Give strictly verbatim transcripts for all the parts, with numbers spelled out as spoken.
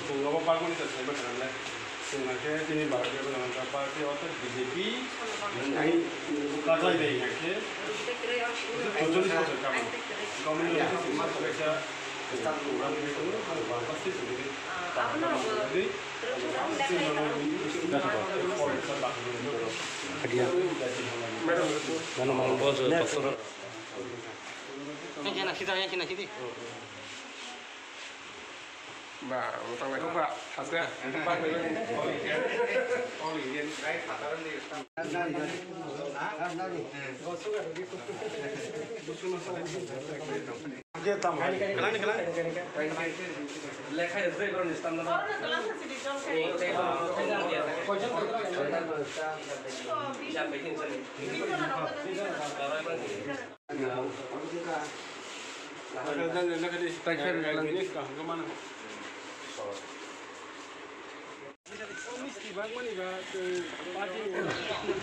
Chwng obo bagmani ta saiba khananle. Chwng hakhe chini Bharatiya Janata Party ortho B J P ni kaklai bai hakhe chorchollis bochor kamo. Common kaisa program ni tongo, ang bang pasti sugwi. Mano mano. Yang kena sida, yang kena sida. Ba, utang lai ba, haste.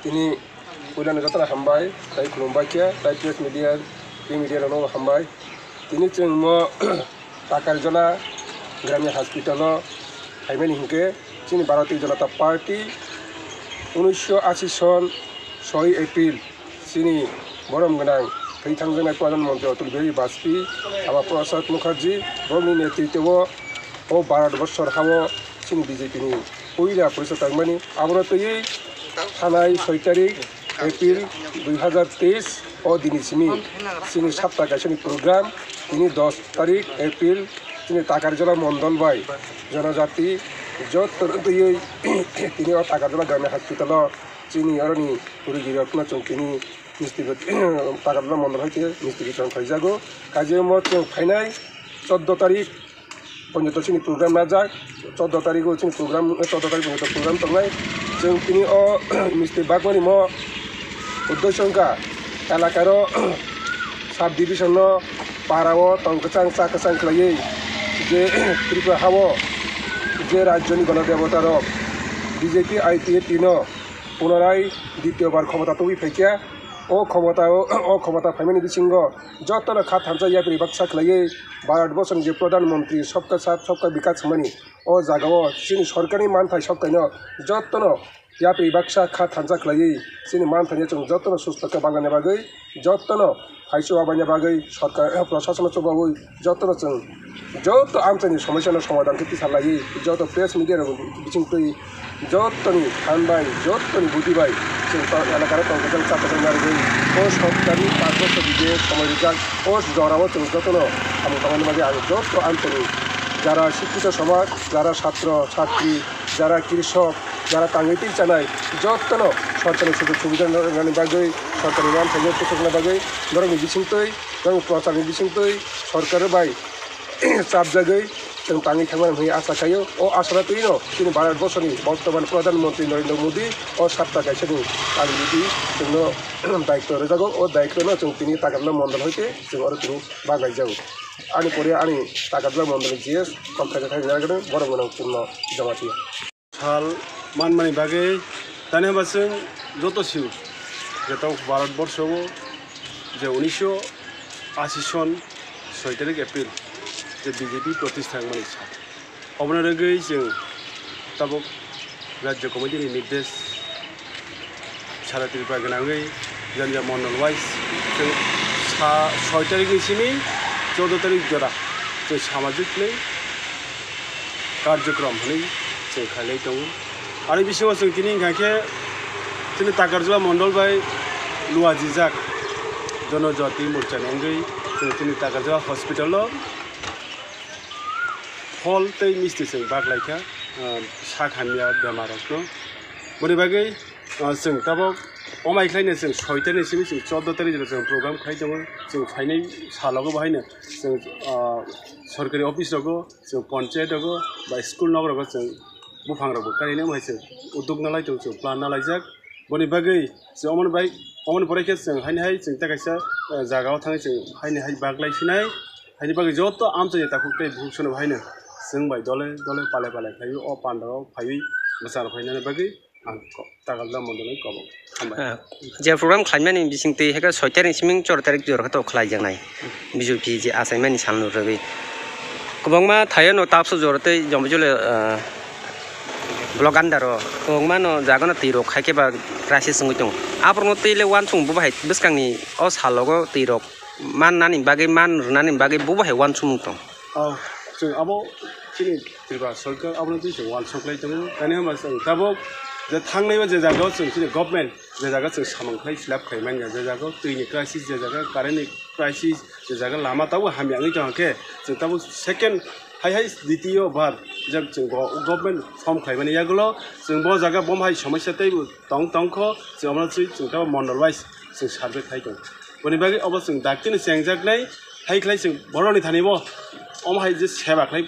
Tini puilano jotono hambai, tai khulumbai khe, tai press media, print media rokno hambai. Tini chwng mo Takarjala Gramin Hospital o phaimani hinkhe chini Bharatiya Janata Party unisho ashi son soi April chini borom gwnang thwi thangjaknai Pradhan Mantri Atal Bihari Vajpayee, Shyama Prasad Mukherjee, borokni netritwo o Bharat borsor hao chini B J P ni puila porisa tangmani. Abono twiwi thanai soi tarik April dui hazar teis o dini simi chini sapta kaisani program, tini dos tarik April chini Takarjala mondol bai jonojati joto twiwi tini o Takarjala Gramin Hospital o chini oroni rugirokno chwng tini misti Takarjala mondol hai khe misti bitorong khaijago. Kaisa mo chwng phainai choddo tarik ponjoto chini program najak, choddo tarigo chini program, choddo tarik ponjoto program tongnai. Chwng tini o misti bagmani mo uddesho wngkha elakaro sub division no para o tong kwchang cha kwchang khlaiwi je Tripura hao je rajyoni gono debota rok B J P I P F T no punorai ditiyo bar khomota tubui phaikha. O khomota o, o khomota phaimani bisingo jotono kha thansa yapri baksa khlaiwi Bharat borsoni je Pradhan Mantri Sabka Saath Sabka Vikas hwnmani o jagao chini sorkarni manthai sabkaino jotono yapri baksa kha thansa khlaiwi chini manthaino chwng jotono susto khe banglani bagwi jotono phaisu abaini bagwi sorkar, eh, prosasono chubaui jotono chwng joto amchaini somosyano somadhan khe tisa laiwi joto press media rok bisingtwi jotoni phan bai, jotoni budi bai chwng ta-, elakaro tongkha chwng chapajak narwgwi o sorkarni panch bosor je somoi rijak o jorao chwng jotono samung tangmani bagwi ang joto amchaini jara sikkito somaj, jara satro satri, jara krishok, jara tangwi twi chanai jotono sorkarni sujog subida rwnani bagwi, sorkarni manthaino kusukna bagwi norokni bisingtwi norok procharni bisingtwi sorkar bai chapjagwi chwng tangwi thangmani hwnwi asa khaio. O asano twino chini Bharat borsoni bortoman Pradhan Mantri Narendra Modi o sapta kaisani ang niti chwngno daityo rwjago. O daityono chwng tini Takarjala mondol hoite chwng oro tini bagaijago. Ani pore ani Takarjala mondolni G S kok khaijak khaijak borok gwnang Purno Jamatia. Sal manmani bagwi tani hwnba chwng joto sio je tok Bharat borsho o je unisho ashi son soi tarik April je B J P protistha wngmani sal. Oboni bagwi chwng tabuk Rajya Committee ni nirdesh Sara Tripura gwnangwi janja mondol wise chwng sa soi tarikni simi chordo tarik jora chwng samajik hinwi karjokrom hinwi chwng khailai tongo. Ani bisingo chwng tini hwnkha khe chini Takarjula mondol bai luajijak Jonojati Morcha ni wngwi chwng tini Takarjula hospital o phol tei misti chwng baklaikha, ah, sak hamya bemarrokno. Boni bagwi, ah, chwng tabok omai khlaino chwng soi tarikni simi chwng chordo tarik jora chwng program khlai tongo. Chwng phainai salogo bahaino chwng, ah, sorkari office rogo, chwng ponchayat rogo, ba school nok rogo chwng buphang rokbo kainai omo hai chwng udduk nalai tongo, chwng plan nalaijak. Boni bagwi chwng omoni bai, omoni pore khe chwng haini hai chwng tei kaisa, eh, jaga o thangwi chwng haini hai baklai sinai. Haini bagwi joto amchaini takhuk tei bukhuk sono haino chwng bai dole dole pale pale khlaiwi o pandao phaiwi mwchang rok phainani bagwi ang ko-, Takarjula mondolni kobok hambai. Ah, je program khlaimani bisingtwi hwnkhe soi tarik ni siming chordo tarik jora khe to khlaijaknai. B J P je achaimani salno rwgwi. Kwbangma thaio no tapso jora tei Jambujole, ah, block under o kwbangma no jaga no twi rok khai khe ba crisis wngwi tongo. Aborokno twi le uansukmung bo bahai bwskangni o salogo twi rok mannani bagwi, man rwnani bagwi bo bahai uansukmung tong. Oh, chwng abo chini Tripura sorkar abono twi chwng uansuk lai tongo. Tani hwnba chwng tabok je thangnaiba je jaga o chwng chini government je jaga chwng samung khlai fill up khlai manya, je jaga o twi ni crisis, je jaga current ni crisis, je jaga lama tabok hamya wngwi tong khe chwng tabok second hai hai ditiyo bar je chwng go-, government form khlai mani yagulo chwng bo jaga bo hai somosya tei tong tong kho chwng abono twi chwng tabok mondol wise chwng survey khai tongo. Boni bagwi obo chwng daktino chengjaknai, hai khlai chwng borokni thani bo omo hai je seba khlai,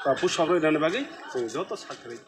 ah, push up rwna bagwi chwng joto sak khlai.